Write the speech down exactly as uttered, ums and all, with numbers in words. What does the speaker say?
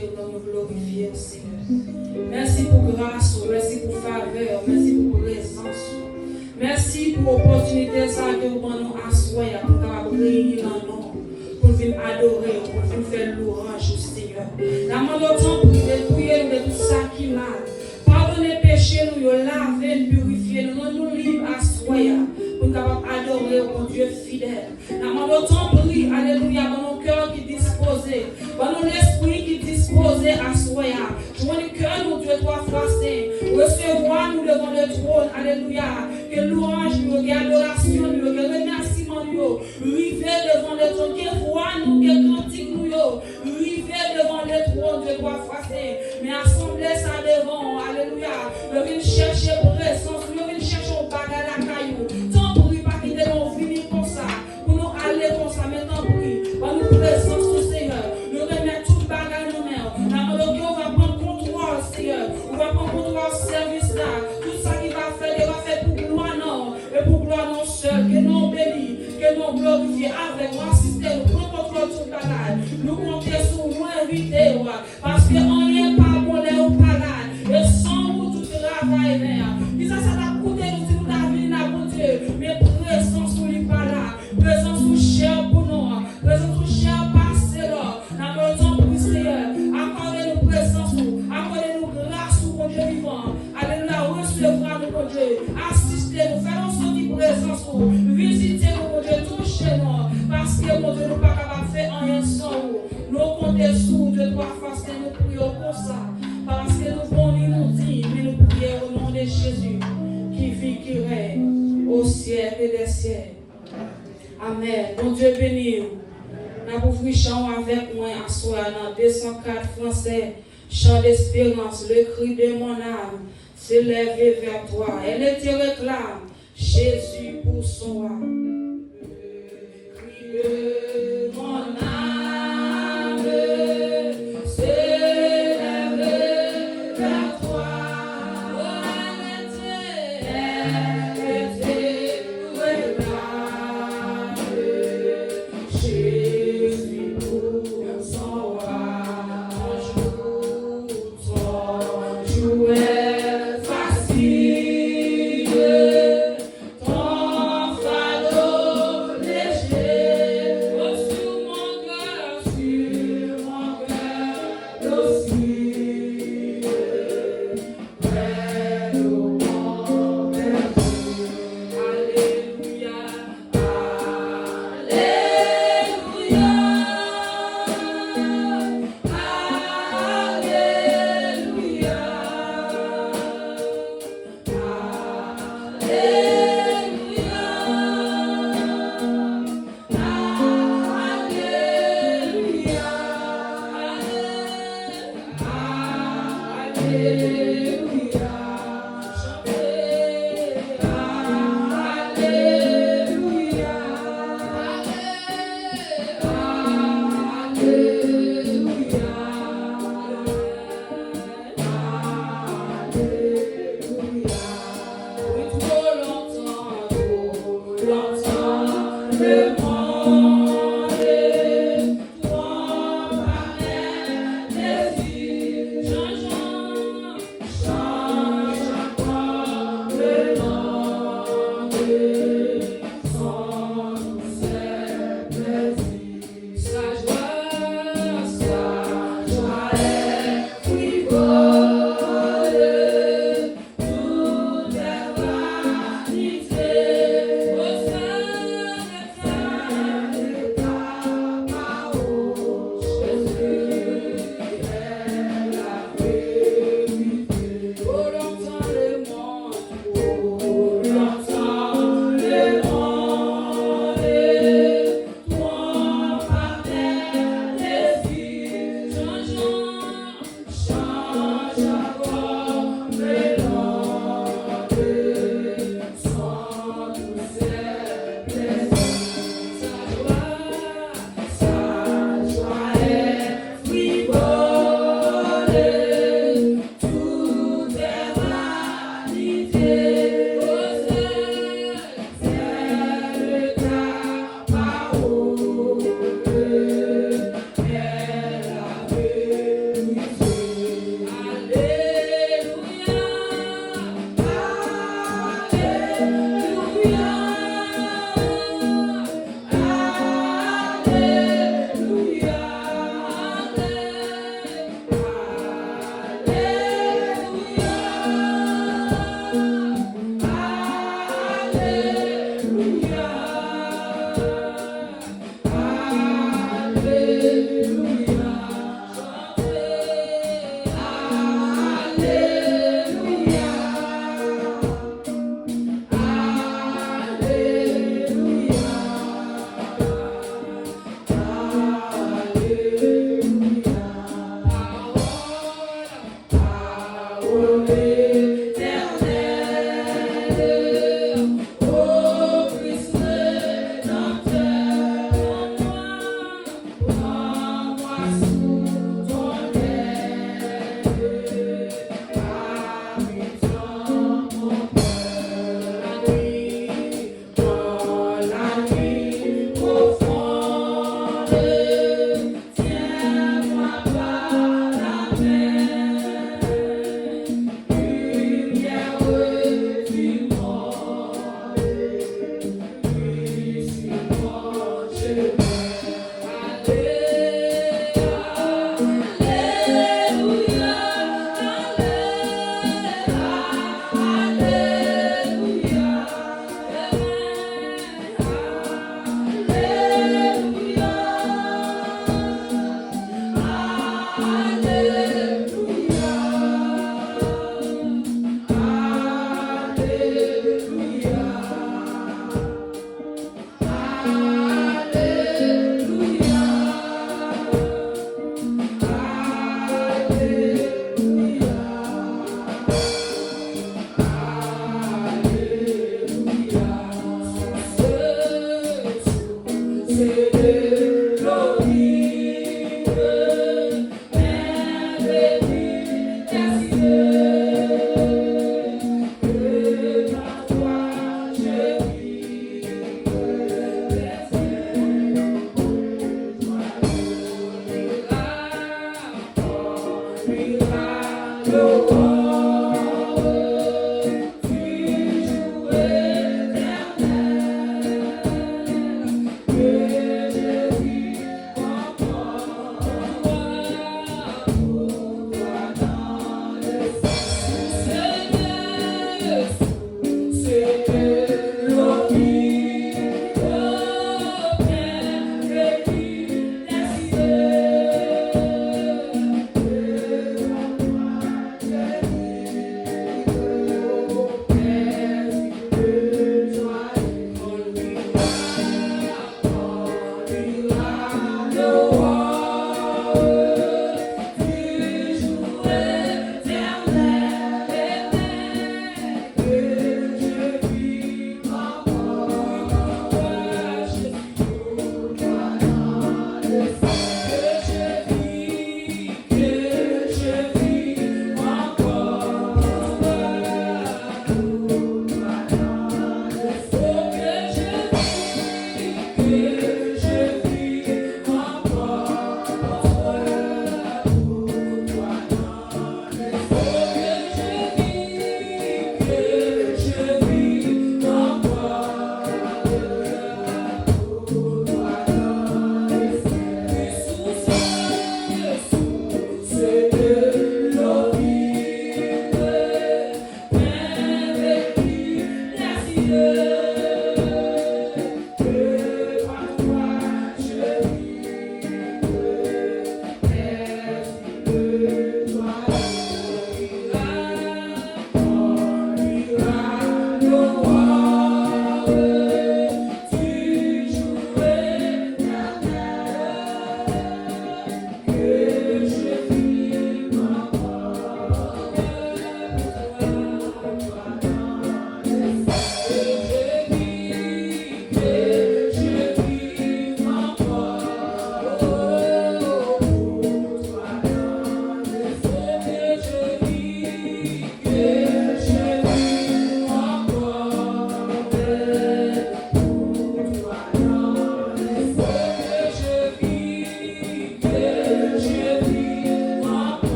Pou nou glorifye w, Senyè. Mèsi pou gras ou, mèsi pou favè w, mèsi pou prezans ou. Mèsi pou opòtinite sa ke w ban nou aswè a pou n kapab reyini nan non w, pou n vin adore w, pou n vin fè lwanj ou, Senyè. N ap mande w tanpri, netwaye nou de tout sa ki mal. Padone peche nou yo, lave n, pirifye nou, rann nou lib aswè a, pou n kapab adore w, Bondye fidèl. N ap mande w tanpri, alelouya, ban nou kè ki dispoze, ban nou lespri ki dispoze aswè a. Jwenn kè nou, Dye twa fwa sen. Resevwa nou devan le twòn, alelouya. Ke lwanj nou yo, ke adorasyon nou yo, ke remèsiman nou yo rive devan le twòn. Ke vwa nou, ke kantik nou yo rive devan le twòn, Dye twa fwa sen. Men asanble sa devan w, alelouya. Yo vin chèche prezans ou, yo vin chèche yon bagay lakay ou. Tanpri, pa kite nou vini konsa. Pou nou ale konsa, men tanpri, ban nou prezans ou, Senyè. Nou remèt tout bagay nan men w. N ap mande w ke w va pran kontwòl, Senyè. Ou va pran kontwòl sèvis la. Tout sa ki va fèt, yo va fèt pou glwa non w. E pou glwa non w sèl. Ke non w beni, ke non w glorifye avèk nou. Asiste nou, pran kontwòl tout bagay. Nou konte sou ou, nou envite w. Paske anyen pa bon lè ou pa la. E san ou tout travay men. Kisa sa t ap koute nou si nou ta vini la, Bondye? Men prezans ou li pa la. Prezans ou chè pou nou. Prezans ou chè pase lò. N ap mande w tanpri, Senyè, akòde nou prezans ou. Akòde nou gras ou, Bondye vivan. Alelouya, resevwa nou, Bondye. Asiste nou, fè nou santi prezans ou. Vizite nou, Bondye, touche nou. Paske, Bondye, nou pa kapab fè anyen san ou. Nou konte sou ou, Dye twa fwa sen, nou priye w konsa. Paske nou bon, ni nou di, men nou priye o non de Jezi, ki viv, ki rèy o syèk dè syèk. Amèn. Bondye beni w. N ap ouvri chan w avèk mwen aswè a nan de san kat fransè, Chant d'espérance, le cri de mon âme s'élève vers toi. Elle te réclame, Jésus pour son roi. Le cri de mon âme s'élève vers toi. Oh, elle te, elle te réclame. Jésus pour son roi. Ton joug, ton joug est facile, ton fardeau léger. Oh, sur mon cœur, sur mon cœur docile. Alelouya, alelouya, chante, alelouya, alelouya, alelouya. Wi, twò lontan, twò lontan, lemonn te twò pa mèt Jezi. Jan, jan, jan,